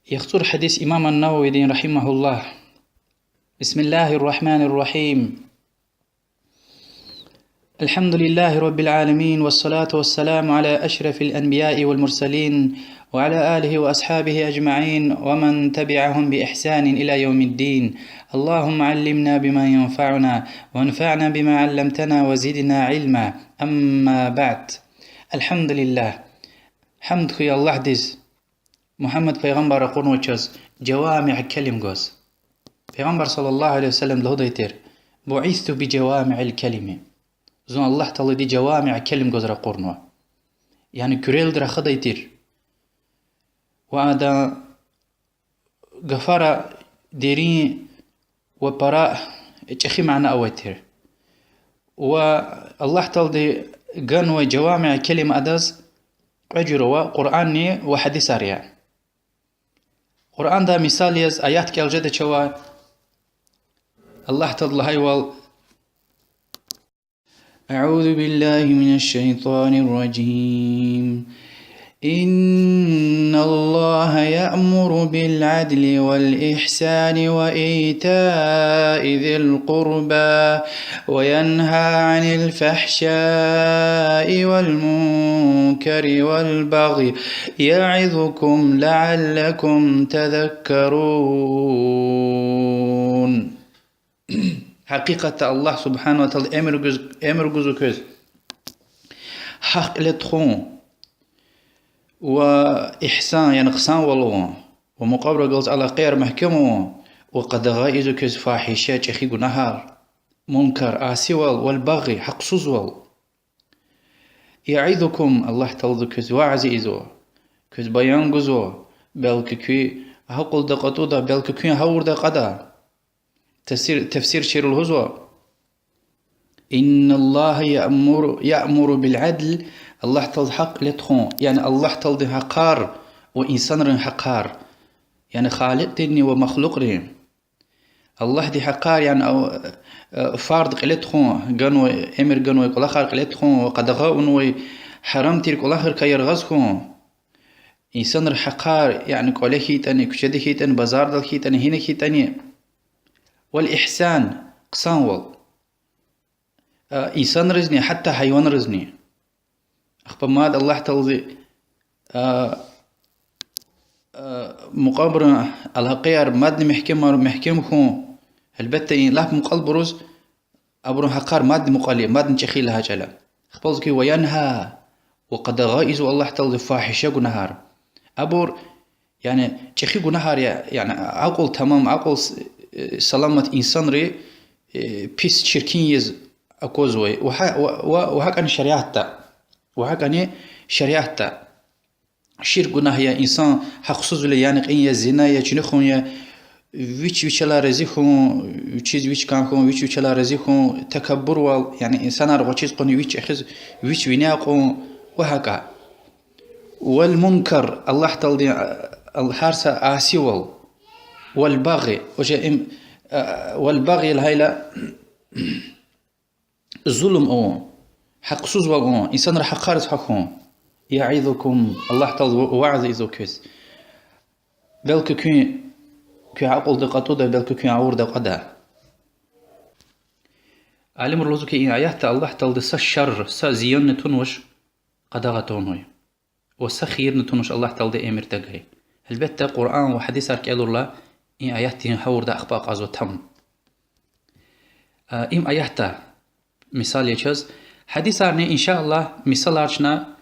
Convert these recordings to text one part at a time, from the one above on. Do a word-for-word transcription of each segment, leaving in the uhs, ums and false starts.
Яхцӏур гьадис имам ан-Нававидин, رحمه الله. بسم الله الرحمن الرحيم. الحمد لله رب العالمين، والصلاة والسلام على أشرف الأنبياء والمرسلين، وعلى آله وأصحابه أجمعين، ومن تبعهم بإحسان إلى يوم الدين. اللهم علمنا بما ينفعنا، وانفعنا بما علمتنا، وزدنا علما. أما بعد. الحمد لله. Гьамд хьуй Аллагьдиз, Мугьаммад пайгъамбар ракъурнавай чаз жавамиъ калим гваз. Пайгъамбар صلى الله عليه وسلم лугьудай тир: بعثت بجوامع الكلم. Зун Аллагь Таалади жавамиъ калим гваз ракъурнава. Яни куьрелди рахадай тир. Ва адан гафара дерин ва пара чӏехи мана авай тир. Ва Аллагь Таалади ганвай жавамиъ калим адаз кьве жуьре ава: Къуръанни ва гьадисар я. Къуръанда мисал яз аят кӏел жеда чавай, Аллагь Таалади лагьайвал: أعوذ بالله من الشيطان الرجيم. إن الله يأمر بالعدل والإحسان وإيتاء ذي القربى وينهى عن الفحشاء والمنكر والبغي يعظكم لعلكم تذكرون. Гьакъикъатда Аллагь سبحانه وتعالى эмир гуз-, эмир гузва квез гьахъ кьиле тухун ва игьсан, яни хъсанвал авун, ва мукьвабурухъ галаз алакъаяр мягькем авун, ва къадагъа ийизва квез фагьиша, чӏехи гунагьар, мункар, асивал, والبغي, гьахъсузвал. يعظكم, Аллагь Таалади квез вязи ийизва, квез баян гузва, белки куьн акьулда кьатӏуда, белки куьн гъавурда кьада. Тафсир-, тафсирчийри лугьузва: إن الله يأمر، يأمر بالعدل, Аллагь Таалади гьахъ кьиле тухун, яни Аллагь Тааладин гьахъар ва инсанрин гьахъар, яни Халикьдинни ва махлукьрин. Аллагьди гьахъар, яни, фарз кьиле тухун, ганвай, эмир ганвай кӏвалахар кьиле тухун ва къадагъа авунвай гьарам тир кӏвалахрикай яргъаз хьун. Инсанрин гьахъар, яни кӏвале хьайитӏани, куьчеда хьайитӏани, базардал хьайитӏани, гьина хьайитӏани. والإحسان, хъсанвал. Инсанризни, гьатта гьайванризни. Ахпа мад Аллагь Таалади мукьвабурун алакъаяр мадни мягькемар, мягькем хьун. Гьелбетда, и лап мукьвабуруз абурун гьахъар мадни мукьвал я, мадни чӏехи я лагьай чӏал я. Ахпа лугьузва хьи, وينهى, ва къадагъа ийизва Аллагь Таалади фагьиша гунагьар. Абур, яни, чӏехи гунагьар я, яни акьул тамам, акьул с-, саламат инсанри пис, чиркин яз аквазвай. Ва гьа-, ва, ва, ва гьакӏни шариатда. Ва гьакӏни шариатда. Ширк гунагь я, инсан гьахъсузвиле яна кьин я, зина я, чуьнуьхун я, вич вичелай рази хьун, вичиз вич кӏан хьун, вич вичелай рази хьун, такаббурвал, яни инсанар гъвечӏиз кьуна вич эхиз, вич вине кьун ва гьакӏа. والمنكر, Аллагь Тааладин, а, гьар са асивал. والبغي, уже им, а, والبغي лагьайла, зулум авун, гьахъсузвал авун, инсанрин гьахъариз гьахьун. يعظكم, Аллагь Таалади вязи ийизва квез. Белки куьн, куьн акьулда кьатӏуда, белки куьн гъавурда кьада. Алимри лугьузва хьи, и аятда Аллагь Таалади са шарр, са зиянни тунвач, къадагъа тавунвай. Ва са хийирни тунвач Аллагь Таалади эмир тагай. Гьелбетда, Къуръан ва гьадисар кӏелайла, и аятдин гъавурда ахпа акьазва там. Им аятда мисал я чаз. Гьадисарни, إن شاء الله, мисалар чна,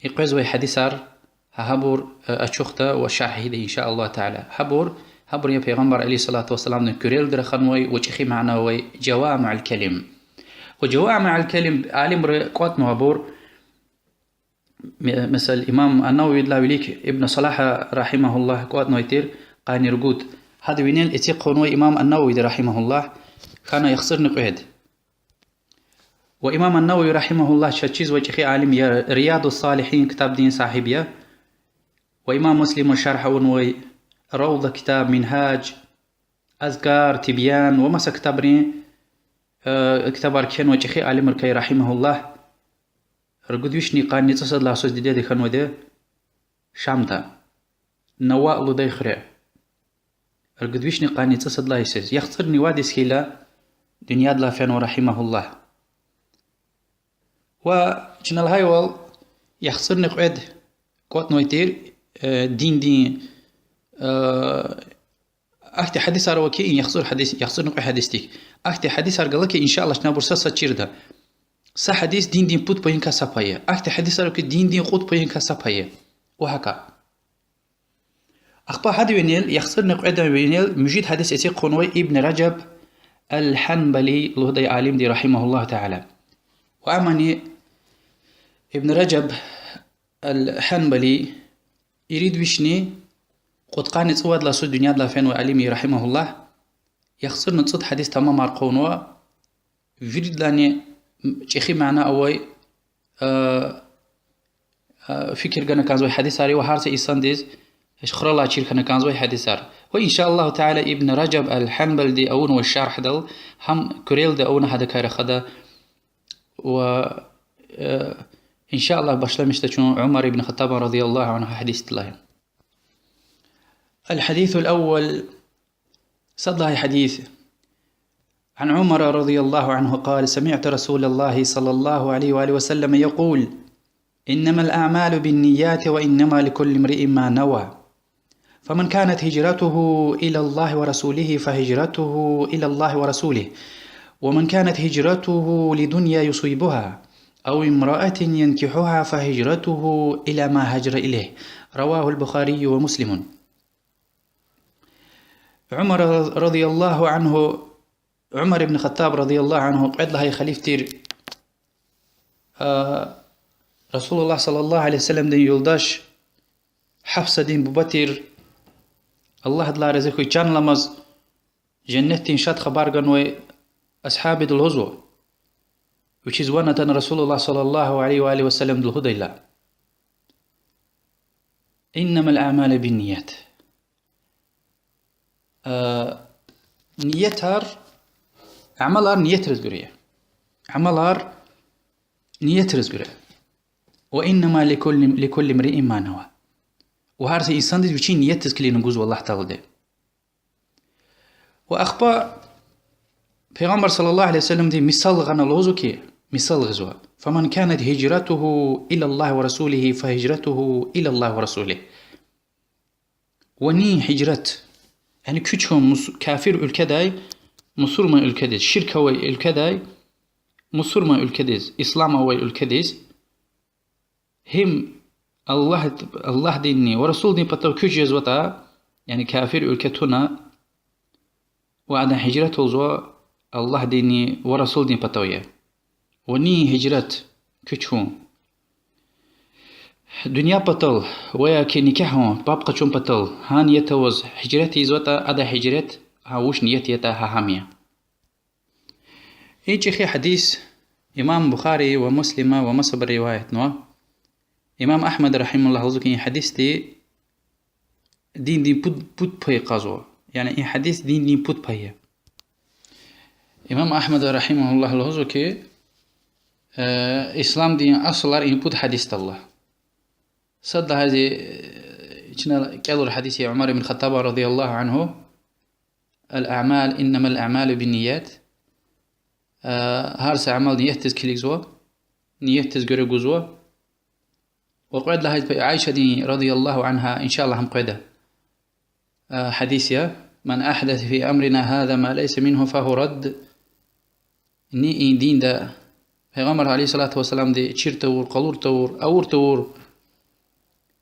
и къвезвай гьадисар, гьа-, гьабур ачухда ва шаргь ийида, إن شاء الله تعالى. Гьабур, гьабур я Пайгъамбар عليه الصلاة والسلامдин куьрелди раханвай ва чӏехи мана авай جوامع الكلم. Ва جوامع الكلم алимри кӏватӏнава абур, ме-, месела, имам ан-Нававидилай вилик Ибн Салагьа, رحمه الله, кӏватӏнавай тир къанни ругуд. Гьада винел эциг хъувунвай имам ан-Нававиди, رحمه الله, хьана яхцӏурни кьвед. Ва имам ан-Навави, رحمه الله, чаз чизвай чӏехи алим я, رياض الصالحين ктабдин сагьиб я. Ва имам Муслима шаргь авунвай Равда ктаб, Мингьаж, Азкар, Тибян ва маса ктабрин, ктабар кхьенвай чӏехи алимрикай, رحمه الله. Ругуд вишни къанни цӏусад лагьай йисуз дидеди хьанвайди я Шамда. Нава лугьудай хуьре. Ругуд вишни къанни цӀусад лагьай йисуз. ЯхцӀурни вад йис хьайила дуьньядилай фенва, رحمه الله. Ва чна лагьайвал, яхцӀурни кьвед кӀватӀнавай тир, э, диндин, э, ахьтин гьадисар ава хьи, и яхцӀур гьадис, яхцӀурни кьве гьадисдик. Ахьтин гьадисар гала хьи, إن شاء الله, чна абур са-сад чирда. Са гьадис диндин пуд паюникай са пай я. Ахьтин гьадисар ава хьи, диндин кьуд паюникай са пай я. Ва гьакӀа. Ахпа гьадан винел, яхцӀурни кьведан винел муьжуьд гьадис эциг хъувунвай Ибн Ражаб аль-Гьанбали лугьудай алимди, رحمه الله تعالى. Ва амани Ибн Ражаб аль-Гьанбали ирид вишни кьудкъанни цӀувад лагьай йисуз дуьньядилай фенвай алим я, رحمه الله. ЯхцӀурни цӀуд гьадис тамамар хъувунва, виридалайни чӀехи мана авай, а, а, фикир гана кӀанзавай гьадисар я ва гьар са инсандиз хуралай чир хьана кӀанзавай гьадисар. Ва إن شاء الله تعالى Ибн Ражаб аль-Гьанбалиди авунвай шаргьдал, гьам куьрелди авуна гьадакай рахада. Ва, э, إن شاء الله, башламишда чун Умар ибн Хаттабан رضي الله عنه гьадисдилай. الحديث الأول, сад лагьай гьадис. عن عمر رضي الله عنه قال: سمعت رسول الله صلى الله عليه وآله وسلم يقول: إنما الأعمال بالنيات وإنما لكل امرئ ما نوى. فمن كانت هجرته إلى الله ورسوله فهجرته إلى الله ورسوله، ومن كانت هجرته لدنيا يصيبها أو امرأة ينكحها فهجرته إلى ما هاجر إليه. رواه البخاري ومسلم. Умар رضي الله عنه, Умар ибн Хаттаб رضي الله عنه кьвед лагьай халиф тир, а, رسول الله صلى الله عليه وسلمдин юлдаш, Гьафсадин буба тир, Аллагьдилай рази хьуй, чан аламаз, женнетдин шад хабар ганвай асгьабди лугьузва, вичиз ван атана رسول الله صلى الله عليه وآله وسلمди лугьудайла: إنما الأعمال بالنيات. А, ниятар, амалар ниятриз гуьре я. Амалар ниятриз гуьре. وإنما لكل، لكل امرئ ما نوى. Ва гьар са инсандиз вичин ниятдиз килигна гузва Аллагь Таалади. Ва ахпа Пайгъамбар صلى الله عليه وسلمди мисал гъана лугьузва хьи, мисал гъизва: فمن كانت هجرته إلى الله ورسوله فهجرته إلى الله ورسوله. Ва ни гьижрат, яни куьч хьун мус-, кафир уьлкведай мусурман уьлкведиз, ширк авай уьлкведай мусурман уьлкведиз, ислам авай уьлкведиз, гьим Аллагь-, Аллагьдинни ва Расулдин патав куьч жезватӀа, яни кафир уьлкве туна, ва адан гьижрат лугьузва Аллагьдинни ва Расулдин патав я. Ва ни гьижрат, куьч хьун, дуьнья патал ва яки никягь авун, паб къачун патал, гьа ният аваз гьижрат ийизватӀа, ада гьижрат, гьа вуч ният ятӀа, гьа гьам я. И чӀехи гьадис имам Бухари ва Муслима ва масабур риваятнава. Имам Агьмад رحمه الله лугьузва хьи, и гьадисди диндин пуд, пуд пай кьазва. Яни и гьадис диндин пуд пай я. Имам Агьмад رحمه الله лугьузва хьи, э, исламдин асулар и пуд гьадисдал ала. Сад лагьайди, э, чна кӀелур гьадис я Умар ибн Хаттаба رضي الله عنه: الأعمال، إنما الأعمال بالنيات. Э, гьар са амал ниятдиз килигзава, ниятдиз гуьре гузва. Ва кьвед лагьайди Айшадин رضي الله عنها, إن شاء الله, гьам къведа, э, гьадис я: من أحدث في أمرنا هذا ما ليس منه فهو رد. Ни и динда, Пайгъамбар عليه الصلاة والسلامди чир тавур, къалур тавур, авур тавур,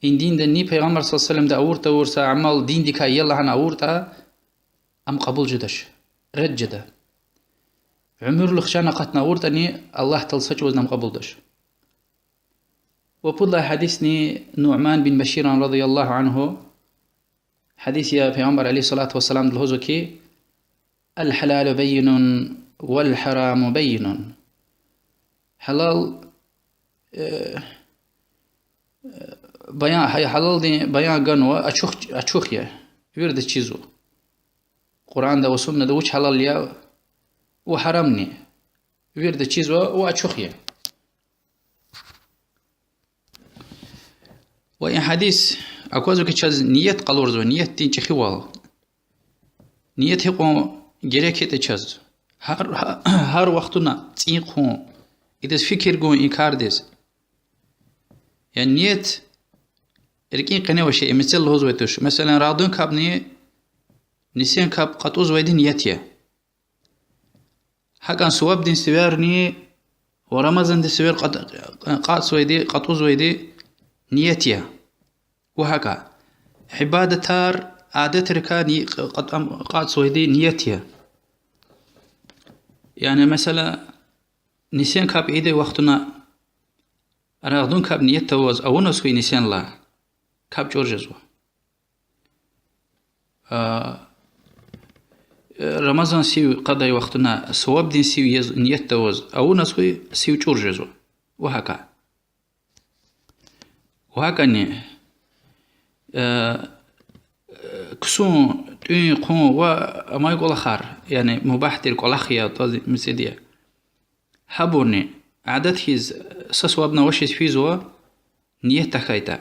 и динда ни Пайгъамбар صلى الله عليه وسلمди авур тавур са амал диндикай я лагьана авуртӀа, ам кьабул жедач, ред жеда. Уьмуьрлух чан акъатна авуртӀани, Аллагь Таалади са чӀавузни ам кьабулдач. Ва пуд лагьай гьадисни Нуъман бин Баширан رضي الله عنه гьадис я, Пайгъамбар عليه الصلاة والسلامди лугьузва хьи: الحلال بين والحرام بين. Гьалал, э, баян, гьа-, гьалалдин баян ганва, ачух, ачух я, виридаз чизва. Къуръанда ва суннада вуч гьалал я ва гьарамни виридаз чизва ва ачух я. Ва и гьадис Аквазва хьи, чаз ният къалурзава, ниятдин чӀехивал. Ният гьикьван герек ятӀа чаз. Гьар, гьар вахтунда цӀийи хъун, идаз фикир гун и кардиз. Яни ният рикӀин къене авай шей, мецел лугьузвай туш. Месела, рагъдан капӀни нисин капӀ кьатӀузвайди ният я. ГьакӀан сувабдин сиверни ва Рамазандин сивер кьат-, кьатӀузвайди, кьатӀузвайди ният я. Ва гьакӀа. Ибадатар, адатрикай ни-, кьат-, кьатӀузвайди ният я. Яни, месела, нисин капӀ ийидай вахтунда рагъдан капӀ ният аваз авуназ хьуй нисинлай, капӀ чӀур жезва. А, Рамазан сив кьадай вахтунда сувабдин сив яз ният аваз авуназ хьуй, сив чӀур жезва. Ва гьакӀа. Ва гьакӀани, э, ксун, тӀуьн, хъун ва амай кӀвалахар, яни мубагь тир кӀвалах я, тӀаз мецел я. Гьабурни адат хьиз са сувабни авачиз физва, ният тахьайтӀа.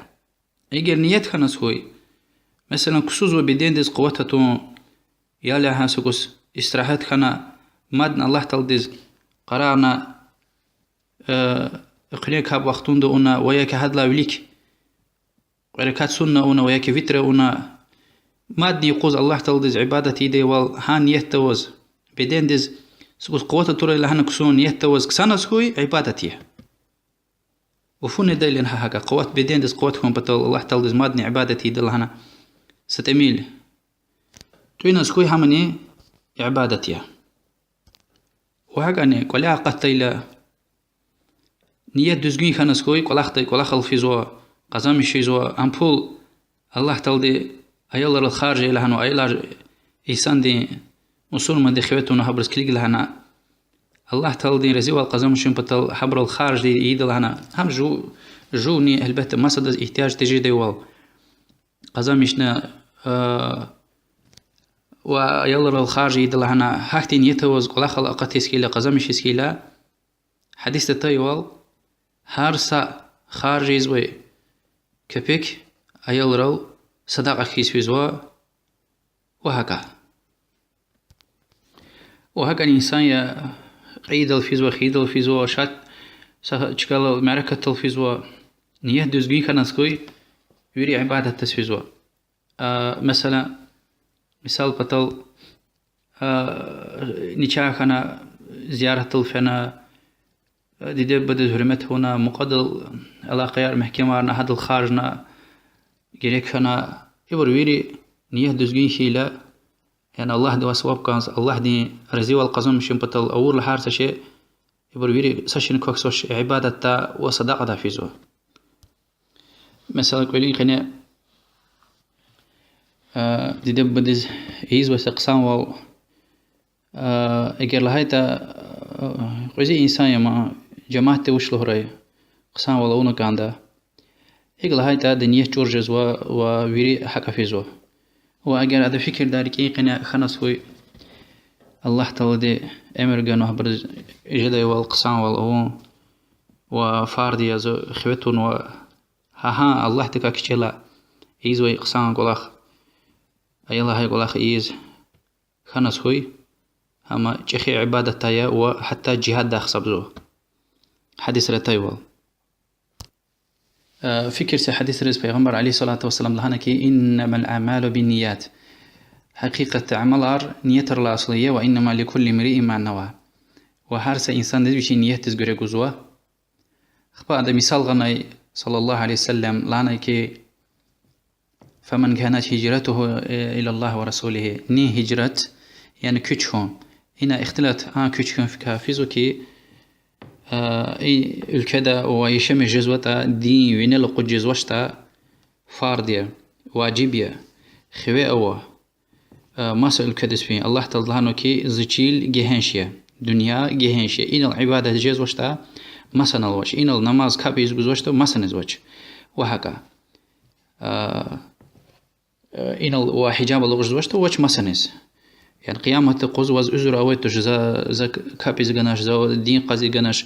Эгер ният хьаназ хьуй, месела, ксузва бедендиз къуват атун, ял ягъун, са кӀус истирагьат хьана, мадни Аллагь Тааладиз къарагъна, э, экуьнин капӀ вахтунда авуна ва я гьадалай вилик кьве ракат сунна авуна ва я витр авуна, мадни юкъуз Аллагь Тааладиз ибадат ийидайвал гьа ният аваз, бедендиз са кӀус къуват атурай лагьана ксун ният аваз ксаназ хьуй, ибадат я. Уфу недайла гьа гьакӀа, къуват, бедендиз къуват хьун патал Аллагь Тааладиз мадни ибадат ийида лагьана са тӀимил тӀуьназ хьуй, гьамни ибадат я. Ва гьакӀани кӀваляй акъатдайла, ният дуьзгуьн хьаназ хьуй, кӀвалахдай, кӀвалахал физва, къазанмиш жезва, ам пул Аллагь Таалади аялрал харж ая лагьана, аялар инсандин, мусурмандин хиве туна, гьабуруз килиг лагьана, Аллагь Тааладин разивал къазанмишун патал гьабурал харж ийида лагьана, гьам жув-, жувни, гьелбетда, масадаз игьтияж тежедайвал къазанмишна, а, ва аялрал харж ийида лагьана, гьахьтин ният аваз кӀвалахал акъатиз хьайила, къазанмиш хьайила, гьадисда атайвал, гьар са харж ийизвай кепек аялрал садакьа хьиз физва, ва гьакӀа. Ва гьакӀани инсан я кьейидал физва, хийидал физва, шад, са чкадал, мярекатдал физва, ният дуьзгуьн хьаназ хьуй, вири ибадатдиз физва. А, месела, мисал патал, а, начагъ хьана, зияратдал фена, диде-бубадиз гьуьрмет авуна, мукьвадал алакъаяр мягькемарна, гьадал харжна, герек хьана, ибур вири ният дуьзгуьн хьайила, яни Аллагьдивай суваб кӀанз, Аллагьдин разивал къазанмишун патал авурла гьар са шей, ибур вири са шейни квахьзавач, ибадатдай ва садакьадай физва. Месела, кӀвалин къене, а, диде-бубадиз ийизвай са хъсанвал, а, эгер лагьайтӀа, а, кьуьзуь инсан я ман, жемятди вуч лугьурай, хъсанвал авуна кӀанда, икӀ лагьайтӀа, адан ният чӀур жезва ва вири гьакӀа физва. Ва эгер адан фикирдай рикӀин къене хьаназ хьуй, Аллагь Таалади эмир ганва гьабуруз жедайвал хъсанвал авун ва фарз яз хиве тунва, гьа-гьа Аллагьдикай кичӀела ийизвай хъсан кӀвалах, аялай гьа кӀвалах ийиз хьаназ хьуй, гьам чӀехи ибадатдай я ва гьатта жигьаддай гьисабзава. Гьадисра атайвал. Э, фикир це гьадисриз, Пайгъамбар عليه الصلاة والسلام лагьана хьи, إنما الأعمال بالنيات. Гьакъикъатда амалар ниятрилай аслу я, وإنما لكل امرئ ما نوى. Ва гьар са инсандиз вичин ниятдиз гуьре гузва. Ахпа ада мисал гъанай, صلى الله عليه وسلم, лагьанай хьи, فمن كانت هجرته إلى الله ورسوله. Ни гьижрат, яни куьч хьун. Ина ихтилат, а, куьч хьун фикай физва хьи, а, и уьлкведа ва яшамиш жезватӀа, дин винел акъудиз жезвачтӀа, фарз я, важиб я, хиве ава, а, маса уьлкведиз фин. Аллагь Таалади лагьанва хьи, зи чил гегьенш я, дуьнья гегьенш я. Инал ибадат жезвачтӀа, масанал вач. Инал намаз капӀ ийиз гузвачтӀа, масаниз вач. Ва гьакӀа. А, инал ва гьижаб алукӀзавачтӀа, вач масаниз. Яни къияматдин юкъуз ваз уьзуьр авай туш, за, за капӀ ийиз ганач, за дин кьаз ганач,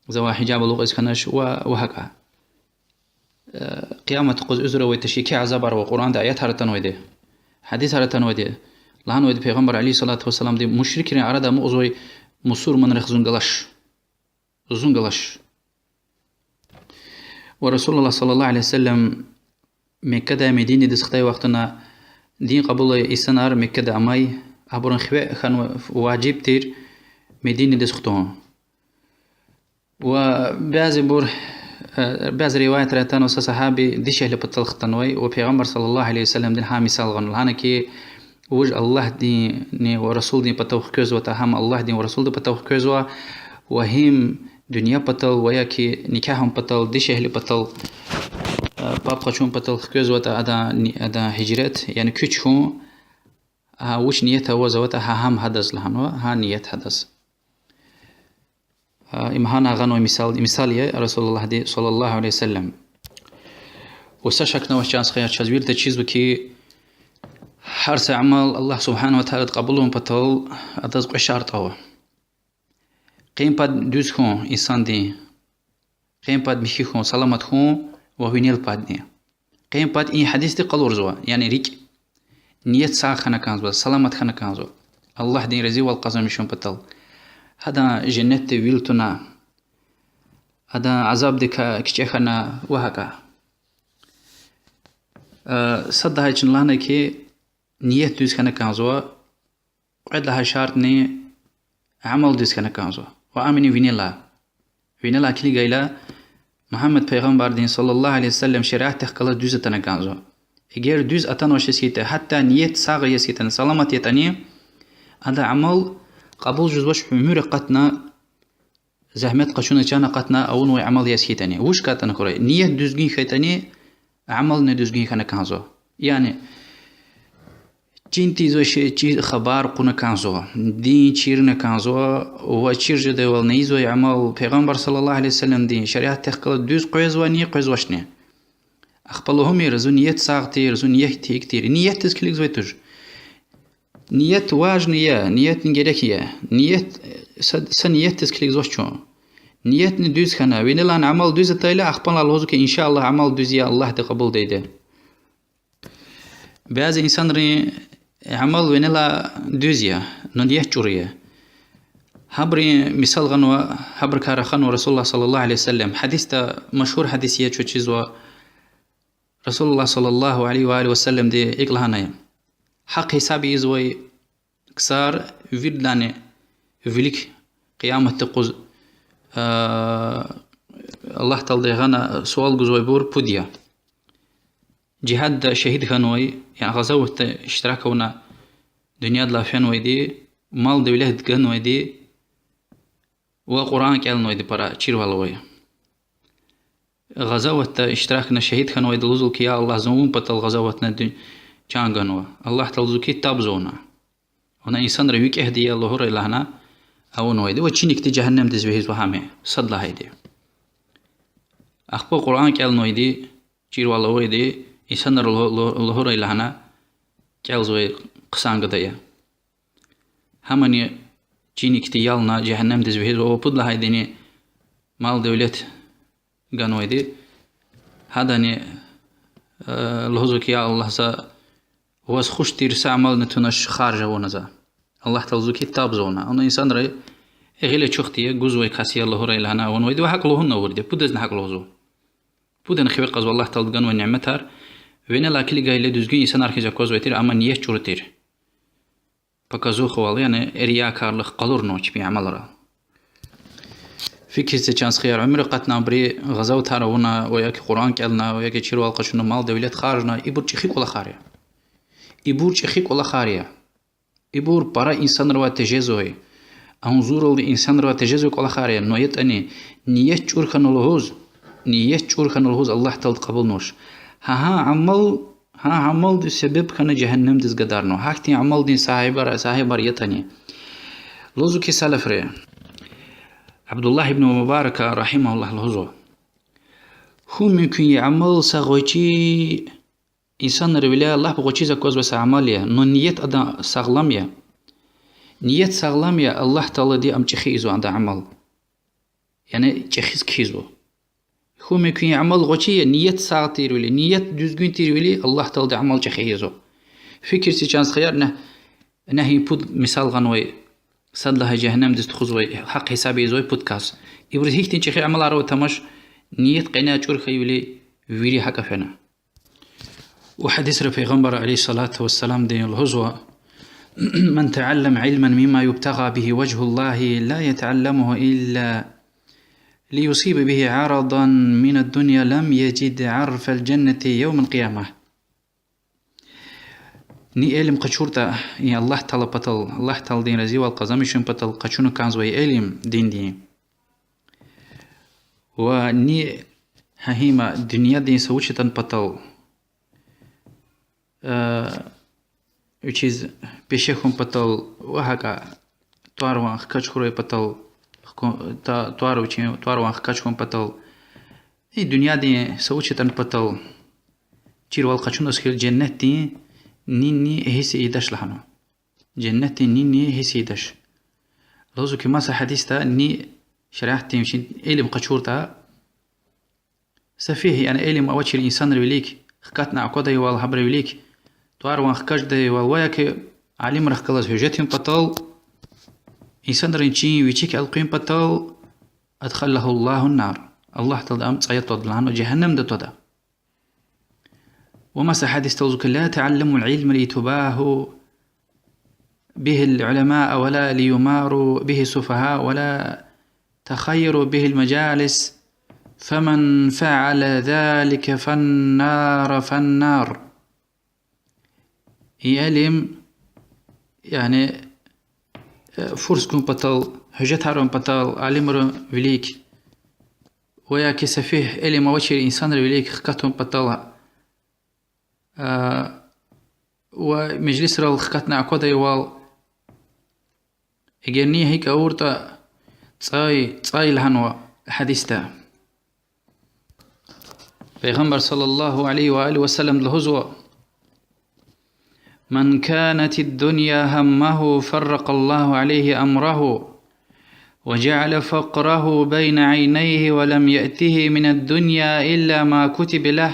завай гьижаб алукӀиз хьанач ва, ва гьакӀа. Къиямат къуз уьзуьр авай тушир, еке азабар ва Къуръанда аятар атанвайди, гьадисар атанвайди. Лагьанвайди Пайгъамбар عليه الصلاة والسلامди: мушрикрин арада амукьзавай мусурманрихъ зун галач. Зун галач. Ва رسول الله صلى الله عليه وسلم Меккадай Мединадиз хтай вахтунда дин кьабулай инсанар Меккада амай, абурун хиве хьанва важиб тир Мединадиз хтун. Ва бязибур, э, бязи риваятра атанва са сагьаби дишегьли патал хтанвай ва Пайгъамбар صلى الله عليه وسلمдини гьа мисал гъана, лагьана ки, вуж Аллагьдинни ва Расулдин патав хквезватӀа, гьам Аллагьдин ва Расулдин патав хквезва, ва гьим дуьнья патал ва яки никягьун патал, дишегьли патал, э, паб къачун патал хквезватӀа адан, адан гьижрат, яни куьч хьун, гьа вуч ният аваз аватӀа, гьа гьам гьадаз лагьанва, гьа ният гьадаз. Им гьана гъанвай мисал, мисал я Расулуллагьди صلى الله عليه وسلم. Ва са шакни авач, чан стхаяр, чаз вирида чизва ки, гьар са амал Аллагь سبحانه وتعالىди кьабулун патал адаз кьве шартӀ ава. Къен пад дуьз хьун инсандин, къен пад михьи хьун, саламат хьун ва винел падни. Къен пад и гьадисди къалурзава, яни рикӀ. Ният сагъ хьана кӀанзава, саламат хьана кӀанзава, Аллагьдин разивал къазанмишун патал. Гьадан женнетди вил туна, адан азабдикай кичӀе хьана ва гьакӀа. Сад лагьай чна лагьана ки, ният дуьз хьана кӀанзава, кьвед лагьай шартӀни амал дуьз хьана кӀанзава. Ва амни винелай. Винелай килигайла, Мугьаммад пайгъамбардин صلى الله عليه وسلم шариатдихъ галаз дуьз атана кӀанзава. Эгер дуьз атанвачиз хьайитӀа, гьатта ният сагъ яз хьайитӀани, саламат ятӀани, адан амал кьабул жезвач уьмуьр акъатна, зегьмет къачуна, чан акъатна авунвай амал яз хьайитӀани. Вуч катӀана хьурай? Ният дуьзгуьн хьайитӀани, амални дуьзгуьн хьана кӀанзава. Яни чин тийизвай шей, чи хабар кьуна кӀанзава, дин чирна кӀанзава, ва чир жедайвал ийизвай амал пайгъамбар صلى الله عليه وسلمдин шариатдихъ галаз дуьз къвезвани, къвезвачни. Ахпа лугьумир, зун ният сагъ тир, зун ният гьикӀ тир. Ниятдиз килигзавай туш. Ният важный я, ниятни герек я. Ният, са, са ниятдиз килигзавач чун. Ниятни дуьз хьана, винелай амал дуьз атайла, ахпа лугьузва ки, إن شاء الله, амал дуьз я, Аллагьди кьабулдайди. Бязи инсанрин амал винелай дуьз я, но ният чӀуру я. Гьабурун мисал гъанва, гьабурукай раханва رسول الله صلى الله عليه وسلم. Гьадисда, машгьур гьадис я, чаз чизва, رسول الله صلى الله عليه وآله وسلمди икӀ лагьанай: гьахъ-гьисаб ийизвай ксар виридалайни вилик къияматдин юкъуз, а, Аллагь Таалади гъана суал гузвайбур пуд я. Жигьадда шагьид хьанвай, яни гъазаватда иштирак авуна дуьньядилай фенвайди, мал-девлет ганвайди ва Къуръан кӀелнавайди пара чирвал авай. Гъазаватда иштиракна шагьид хьанвайди лугьузва ки, я Аллагь, зун вун патал гъазаватна дуьн-, чан ганва. Аллагь Таалади лугьузва ки, таб за вуна. Вуна инсанри викӀегьди я лугьурай лагьана авунвайди ва чиникди жегьеннемдиз вегьизва гьам я, сад лагьайди. Ахпа Къуръан кӀелнавайди, чирвал авайди, инсанри лу-, лу-, лугьурай лагьана кӀелзавай хъсан гада я. Гьамни чиникди ялна жегьеннемдиз вегьизва. Ва пуд лагьайдини мал-девлет ганвайди. Гьадани, э, лугьузва ки, я Аллагь, за ваз хуш тир са амални тунач, харж авуна за. Аллагь Таалади лугьузва ки, таб за вуна. Ана инсанри гъил ачухди я, гузвай кас я лугьурай лагьана авунвайди ва гьакӀ лугьун авурди я, пудазни гьакӀ лугьузва. Пудани хиве кьазва Аллагь Таалади ганвай няметар. Винелай килигайла дуьзгуьн инсанар хьиз аквазвай тир, амма ният чӀуру тир. Показухавал, яни риякарлух къалурнава чпин амалра. Фикир це, чан стхаяр, уьмуьр акъатна, абуру гъазаватар авуна, ва яки Къуръан кӀелна, ва яки чирвал къачуна, мал-девлет харжна, ибур чӀехи кӀвалахар я. Ибур чӀехи кӀвалахар я. Ибур пара инсанривай тежезвай, агъзурралди инсанривай тежезвай кӀвалахар я, но ятӀани ният чӀур хьана лугьуз, ният чӀур хьана лугьуз Аллагь Таалади кьабулнавач. Гьа, гьа амал, гьа амалди себеб хьана жегьеннемдиз гадарнава. Гьахьтин амалдин сагьибар, сагьибар ятӀани. Лугьузва ки салафри, Абдуллагь ибн Мубарака, رحمه الله, лугьузва: хьун мумкин я амал са гъвечӀи, инсанрин виляй лап гъвечӀиз аквазвай са амал я, но ният адан сагълам я. Ният сагълам я, Аллагь Таалади ам чӀехи ийизва, адан амал. Яни чӀехиз кхьизва. Куьне куьн амал гъвечӀи я, ният сагъ тирвиляй, ният дуьзгуьн тирвиляй Аллагь Таалади амал чӀехи ийизва. Фикир це, чан стхаяр, на, на гьи пуд мисал гъанвай, сад лагьай жегьеннемдиз тухузвай, гьахъ-гьисаб ийизвай пуд кас. Ибуруз гьихьтин чӀехи амалар ава тамаш, ният къене чӀур хьайивиляй вири гьакӀа фена. Ва гьадисра Пайгъамбар عليه الصلاة والسلامди лугьузва: من تعلم علما مما يبتغى به وجه الله لا يتعلمه إلا ليصيب به عرضا من الدنيا لم يجد عرف الجنة يوم القيامة. Ни илим къачуртӀа, и Аллагь Таала патал, Аллагь Тааладин разивал къазанмишун патал къачуна кӀанзавай илим диндин. Ва ни гьа има дуьньядин са вуч ятӀани патал, э, вичиз пеше хьун патал ва гьакӀа тӀвар-ван хкаж хьурай патал, хку-, та-, тӀвар вичин, тӀвар-ван хкаж хьун патал, и дуьньядин са вуч ятӀани патал чирвал къачуназ хьайила женнетдин нини гьисс ийидач лагьанва. Женнетдин нини гьисс ийидач. Лугьузва хьи, маса гьадисда ни шариатдин вичин илим къачуртӀа, сафигь, яни илим авачир инсанрин вилик, хкатна аквадайвал гьабурун вилик, тӀвар-ван хкаждайвал ва я хьи алимрихъ галаз гьуьжетун патал, инсанрин чин вичик элкъуьн патал, أدخله الله النار. Аллагь Таалади ам цӀая твада лагьанва, жегьеннемда твада. Ва маса гьадисда лугьузва хьи: لا تعلموا العلم لتباهوا به العلماء ولا ليماروا به السفهاء ولا تخيروا به المجالس، فمن فعل ذلك فالنار، فالنار. И илим, яни, э, фурс гун патал, гьуьжетарун патал алимрин вилик, ва я хьи сафигь, илим авачир инсанрин вилик хкатун патал, э, ва межлисрал хкатна аквадайвал, эгер ни гьикӀ авуртӀа, цӀай, цӀай лагьанва гьадисда. Пайгъамбар صلى الله عليه وآله وسلم лугьузва: من كانت الدنيا همه فرق الله عليه أمره وجعل فقره بين عينيه ولم يأته من الدنيا إلا ما كتب له.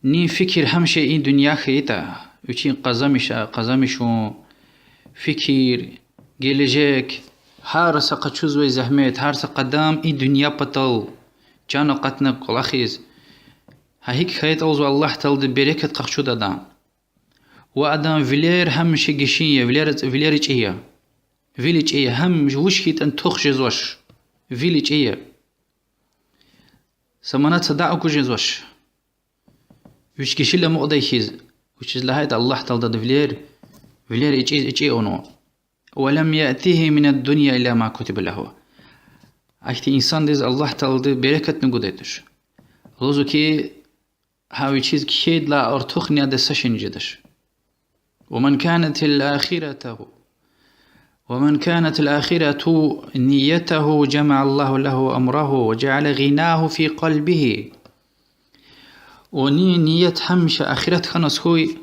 Нин фикир гьамиша и дуьнья хьайитӀа, вичин къазанмиша, къазанмишун, фикир, гележег, гьар са къачузвай зегьмет, гьар са къадам и дуьнья патал, чан акъатна кӀвалахиз, гьа гьикӀ хьайитӀа лугьузва, Аллагь Таалади берекат къахчуда адан. Ва адан вилер гьамиша гишин я, вилер, вилер ичӀи я. Вил ичӀи я, гьам вуч хьайитӀани тух жезвач. Вил ичӀи я. Са манат садакьа гуз жезвач. Вич гишила амукьдай хьиз, вучиз лагьайтӀа Аллагь Таалади адан вилер, вилер ичӀи, ичӀи авунва. ولم يأته من الدنيا إلا ما كتب له. Ахьтин инсандиз Аллагь Таалади берекатни гудай туш. Лугьузва хьи, гьа вичиз кхьейдалай артухни адаз са шейни жедач. ومن كانت الآخرة، ومن كانت الآخرة نيته جمع الله له أمره وجعل غناه في قلبه. Ва ни-, ният гьамиша ахират хьанваз хьуй,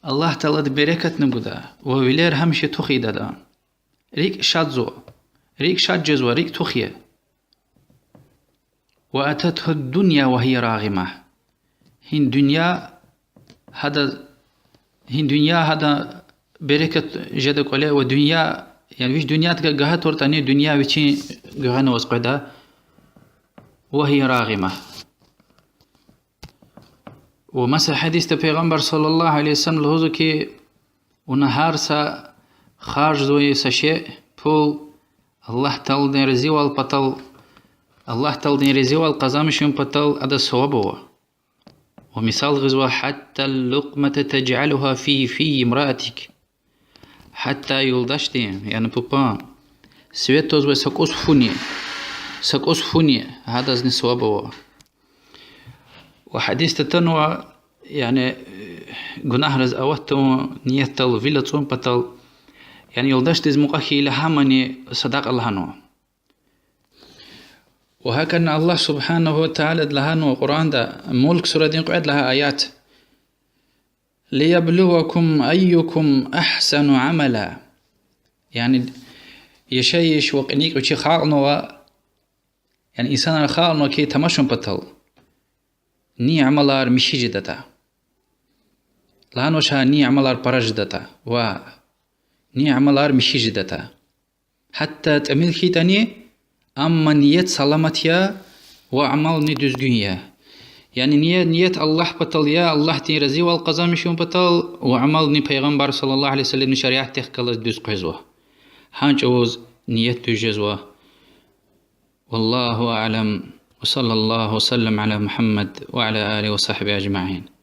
Аллагь Таалади берекатни гуда, ва вилер гьамиша тух ийида адан. РикӀ шадзава, рикӀ шад жезва, рикӀ тух я. وأتته الدنيا وهي راغمة. Гьи дуьнья гьада, гьи дуьнья гьада берекат жеда кӀвале ва дуьнья, яни вич дуьньядикай гагьа туртӀани, дуьнья вичин гуьгъуьна аваз къведа. وهي راغمة. Ва маса гьадисда Пайгъамбар صلى الله عليه وسلم лугьузва хьи, вуна гьар са харжзавай са шей, пул, Аллагь Тааладин разивал патал, Аллагь Тааладин разивал къазанмишун патал адаз саваб ава. Ва мисал гъизва: حتى اللقمة تجعلها في في امرأتك. Гьатта юлдашдин, яни папан, свет твазвай са кӀус фуни, са кӀус фуни гьадазни саваб ава. Ва гьадисда атанва, яни, гунагьриз ават тавун ниятдал вил ацӀун патал, яни юлдашдиз мукьва хьайила гьамани садакьа лагьанва. Ва гьакӀни Аллагь سبحانه وتعالىди лагьанва Къуръанда, Мулк сурадин кьвед лагьай аят: ليبلوكم أيكم أحسن عملا. Яни яшайиш ва кьиникь вичи халкьнава, Яни инсанар халкьнава хьи тамашун патал, ни амалар михьи жедатӀа. Лагьанвач гьа ни амалар пара жедатӀа ва ни амалар михьи жедатӀа. Гьатта тӀимил хьайитӀани, амма ният саламат я ва амални дуьзгуьн я. Яни ният, ният Аллагь патал я, Аллагьдин разивал къазанмишун патал, ва амални Пайгъамбар صلى الله عليه وسلمдин шариатдихъ галаз дуьз къвезва. Гьа чӀавуз ният дуьз жезва. والله أعلم، وصلى الله وسلم على محمد وعلى آله وصحبه أجمعين.